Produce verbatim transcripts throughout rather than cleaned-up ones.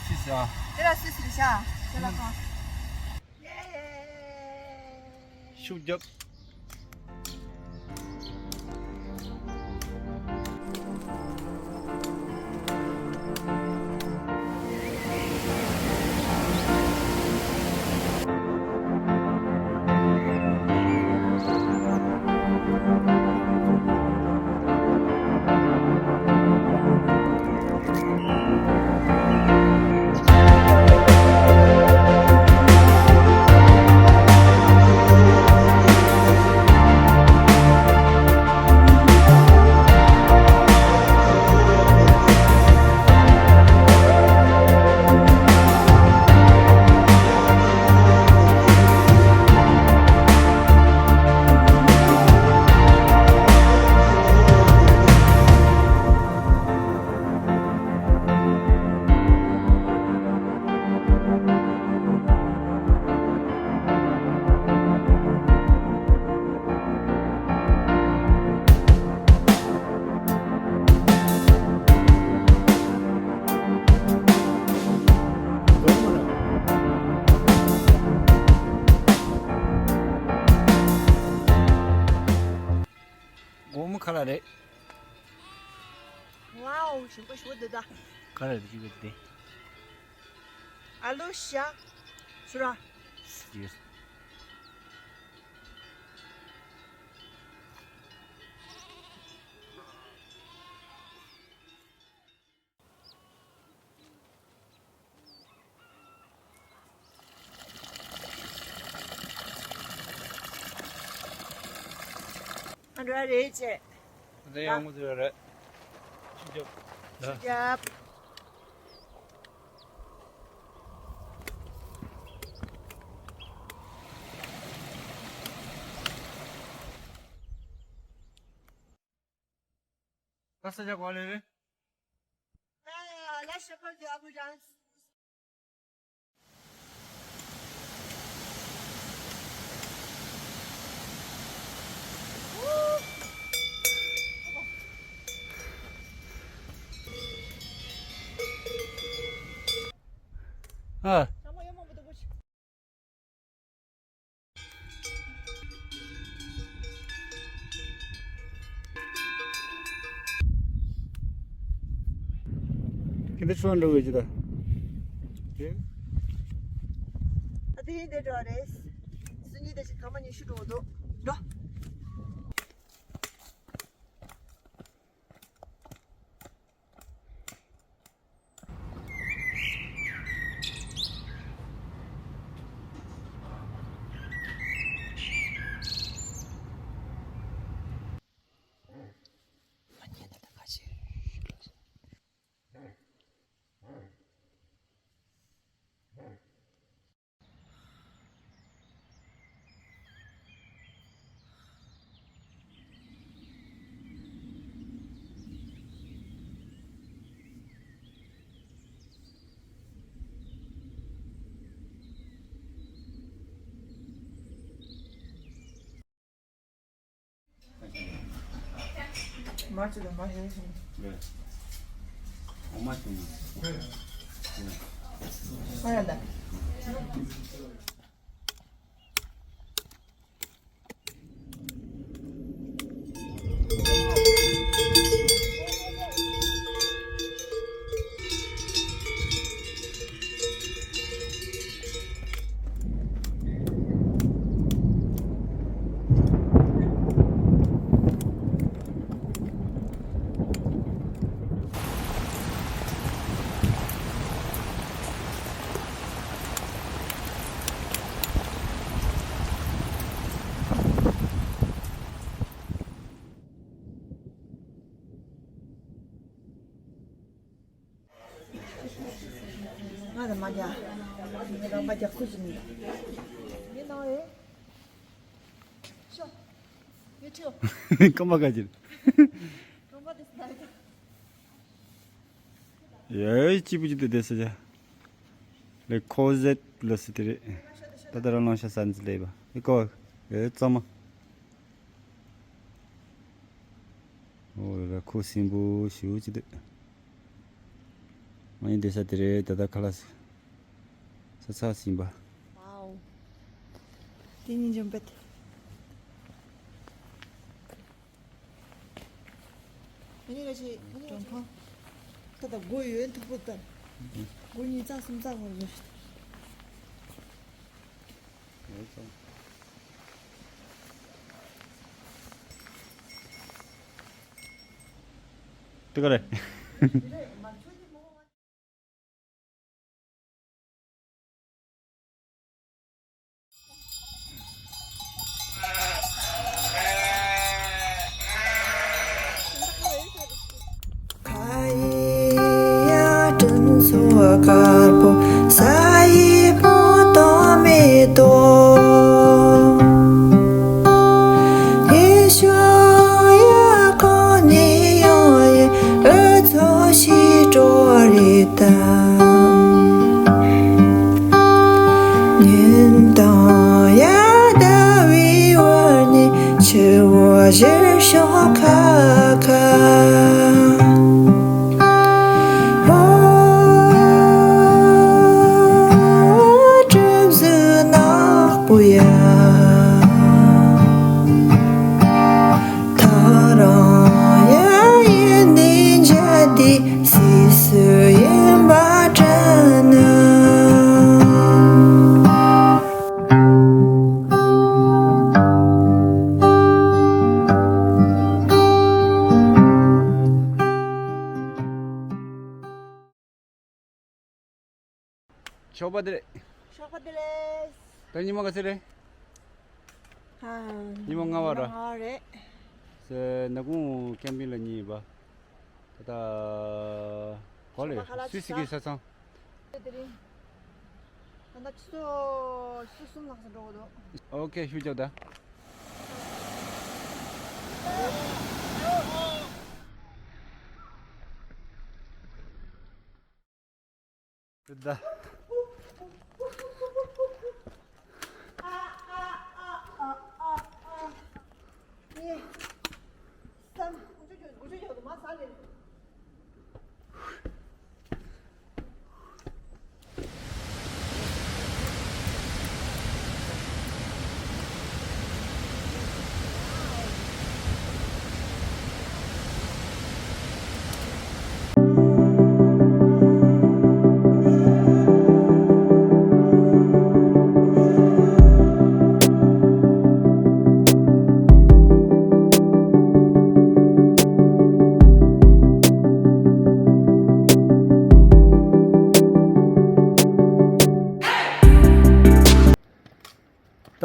སིས་ཨ། དེ་ལ་སིས་རེད་ཤག་དེ་ལ་ཁང་། ཤུགས་རྒྱབ། སྒོར་མོ་ག་རེ་རེད། ཝའོ། ཞིམ་པོ་ཞེ་པོ་འདུག་ད། ག་རེ་རེད་ཅིག་དེ། ཨ་ལུ་ཤ། ཚུར་ར། ཡོད། ཨ་འགྲོ་རེད་ཅེ། འདི་ཡང་མོ་ཟེར་རེད། ཆུ་རྒྱབ། ཆུ་རྒྱབ། ད་ས་ཆ་ག་ལེ་རེད། ད་ལ་ཤ་ཁ་རྒྱབ་རང་། ཨ། ཁྱེད་ཚོ་འགྲོ་གི་ཅི་ད། ཨ་དེ་འདི་འགྲོ་རེད། སུ་གཉིས་དེ་ཞིག་ཐ་མ་ཉི་ཤུ་འགྲོ་འདུག་འགྲོ། མ་ཅི་ལ་མ་ཧེ་ཧེ། འོ་མ་ཅི་མ། ཨ་ཡ་ལ། ང་ལ་མ་རྒྱག་ངས་རང་པ་རྒྱག་ཁུལ་ཞིག་མིན། མི་ནང་རེད། ཤོག་ཡོད་ཆོག་སྐམ་པ་ག་ཅིར། སྐམ་པ་དེ་སུ་ན་རེད། ཡོད་སྐྱིད་པོ་ཅིག་ཏུ་བསྡད་ས་ཆ། ལས་ཁོ་ཟེད་ལ་སི་དེ་རེད། ད་ལྟ་རང་ལོང་ཤ་ས་འཛི་ལས་པ་ཨེ་ཀོ། ཡོད་གཙང་མ། འོ་ལ་ཁོ་སིམ་པོ་ཞུ་ཅི་འདུག་ངའི་བསྡད་ས་དེ་རེད། ད་ལྟ་ཁ་ལག་ཟ་ཚར་ཟིན་པ། ཝའོ། དེ་གཉིས་འཇོམས་པད། ཨ་ནི་ག་ཞིག་གྲོང་ཁོ། ད་ལྟ་སྒོ་ཡོད་མཐུག་པོ་ལྟར། སྒོ་གཉིས་ཙག་གསུམ་ཙག་བར་བར། དེ་ག་རེད། ཉིན་དང་ཡར་ཟླ་བའི་བར་ནས་ཆུ་བོ་བཞུར་ཤོག་ཁ་ཁ། ཨོ། གྲིབ་གཟུགས་ནག་པོ་ཡ། ཐག་རིང་ཡང་ཡུན་ནས་མཇལ་དུས་སུ་ཡིན་པ་དྲན་ནས། ཞོགས་པ་བདེ་ལེགས། ཞོགས་པ་བདེ་ལེགས། ད་ཉི་མ་ག་ཚོད་རེད། ཨ། ཉི་མ་ལྔ་པ་ར། ལྔ་པ་རེད། ཟེར་ན་གུང་ཀེམ་པིང་ལ་གཉིས་པ། ད་ལྟ་ག་ལེ་ད་ལྟ་ཁ་ལག་སུད་སི་གི་ཆགས་ས་ཚང་། དེ་རིང་ད་ལྟ་ཆུ་ཚོད་ཆུ་ཚོད་གསུམ་ལྷག་ཙམ་འགྲོ་གི་འདུག་ཨོ་ཁེ། ཤུགས་རྒྱོབ་ད། ད།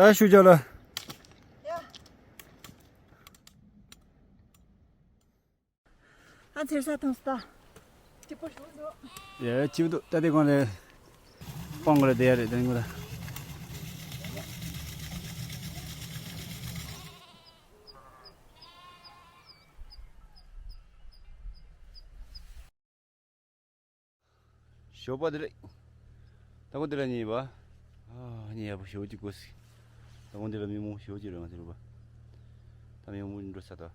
ད་ཞུ་བྱ་ལ། ཡ། ཨ་ཚེར་ས་ཐང་སྟ། སྐྱིད་པོ་ཞིག་འདུག་ཡ་སྐྱིད་པོ་འདུག་ད་དེ་གོང་ལས་སྤང་གི་རེད། བསྡད་ཡ་རེད། དེ་ངོ་ད། ཞོགས་པ་བདེ་ལེགས། ད་གོ་འདི་ལ་ཉེ་བ། ཨ་ཉེ་ཡག་པོ་ཞོགས་ཀྱི་གོ་སི། ད་གོ་འདི་ལ་མི་མང་ཞོགས་ཀྱི་རེད། ང་ཚོ་རུ་བ། ད་མི་མང་འགྲོ་ས་ད། ད་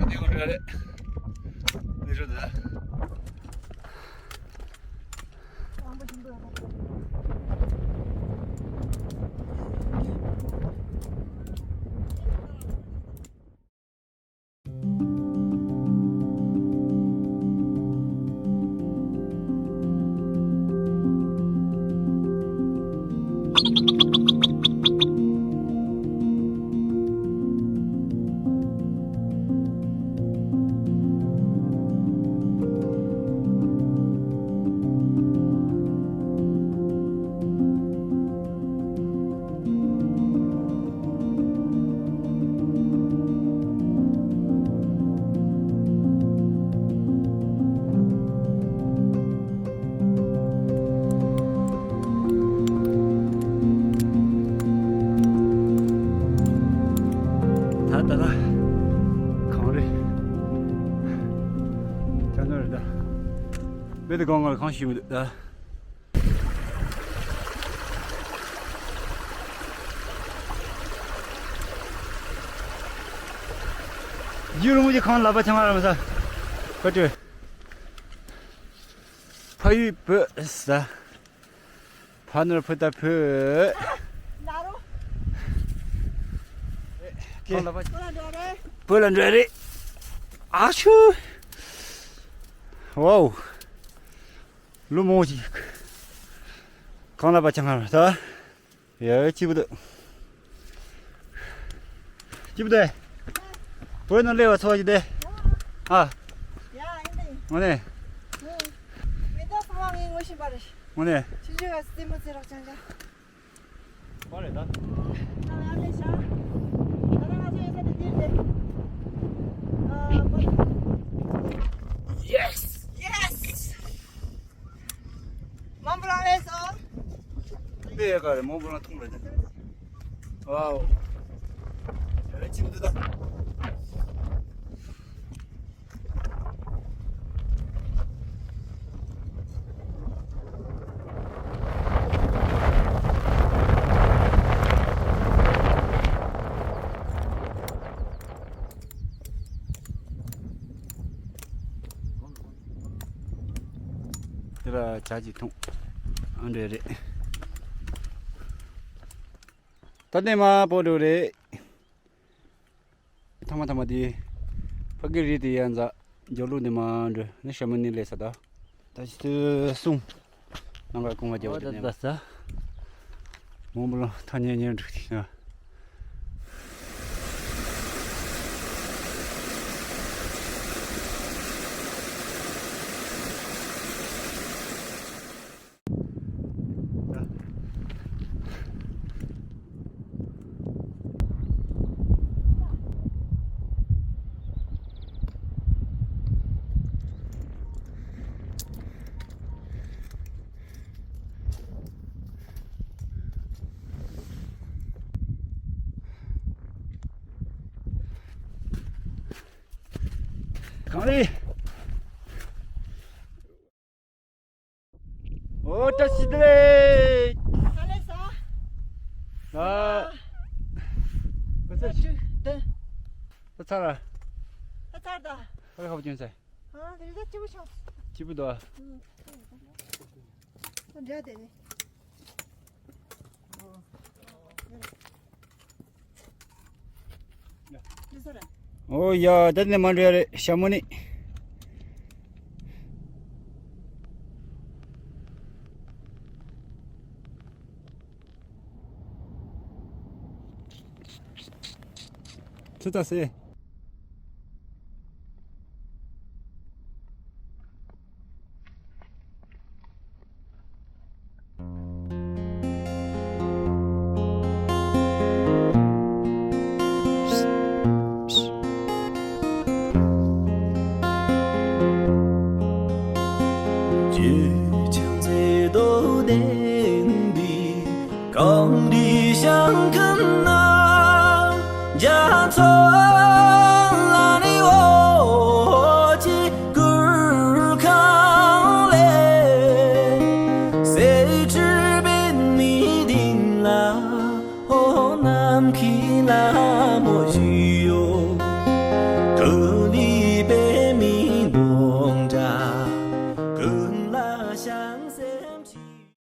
འདི་གོ་འདྲ་རེད། འདི་རུ་ད། ད་ད་ད། གངས་རི། ཅང་ཅང་རེད་ད། བེ་དེ་གང་ག་ལ་གངས་ཤིག་མི་འདུག་ད། ཡུལ་ལུང་གི་ཁང་ལ་པ་ཆང་ར་མ་ས། ཁ་ཏུ། ཕ་ཡུལ་བོད་ས། ཕ་ནོར་བུ་ད་བོད། ཁང་ལ་པ་ཆང་། བོད་ལ་འགྲོ་རེད། ཨ་ཤུ། ཝའོ། ལུ་མོ་ཅིག་ཁང་ལ་པ་ཆང་ར་ས། ཡ་ཅི་བུ་དུ། ཅི་བུ་དུ། བོད་ནང་སླེབས་པ་ཚོ་ཅི་དེ། ཨ། ཡ་ཨིན་དེ། ངོ་ནས། མེ་ཏོག་ཚང་མ་ངས་ངོ་ཤེས་པ་རེད། ངོ་ནས། ཆུ་ཆུ་བ་སི་མོ་ཙེ་རག་ཅང་ཅང་། པ་རེད་ད། ད་ཡ་ལེ་ཤ། ད་ང་ཚོ་ཡོད་ས་དེ་དེ་རེད། ཨ་པ། Yes! Yes! མོན་བུ་ལོང་ལས་སོ། དེ་ཡ་ག་རེ་མོན་བུ་ལོང་ཐུང་རེད་དེ། ཝའོ། ཡ་ཅི་མི་འདུག་ད། དེ་ལ་ཇ་ཅིག་འཐུང་། ཨ་འདྲ་རེད། ད་ལྟ་མ་པོ་འགྲོ་རེད། ཐ་མ་ཐ་མ་དེ། ཕ་གི་རི་དེ་ཡ་འཛག་འཇོག་ལུགས་དེ་མ་འགྲོ་ནི་ཤ་མོ་ནི་ལས་ས་ད། ད་ཅི་སུ་སུང་། ནང་ག་ཀུང་བ་རྒྱབ་ད་ད་ས། མོན་བུ་ལོང་ཐ་ཉེ་ཉེ་འགྲོ་དེ་ན། གང་རེད། ཨོ་བཀྲ་ཤིས་བདེ་ལེགས། ཨ་ལེ་ས། ཨ། ཨ་ཚ། ད་ཚར་ར། ད་ཚར་ད། ཨ་ལེ་ཁ་བ་ཅན་ཚ། ཨ་དེ་རིང་ད་སྐྱིད་པོ་ཤོག་སྐྱིད་པོ་འདུག་ཨ། ཨ་འདྲ་དེ་ནི། ཨོ་ཡ། ད་ནི་མ་འགྲོ་ཡ་རེད་ཤ་མོ་ནི། ཚུ་ད་སེ། གངས་རི་ཞང་ཁམས་ན་རྒྱ་མཚོ་ལ་ནི་འོ་ཅི་གུར་ཁང་ལས་སེ་ཁྲི་པད་མའི་གདན་ལ་ཧོ་ནམ་མཁའི་ལ་མོ་བཞུགས་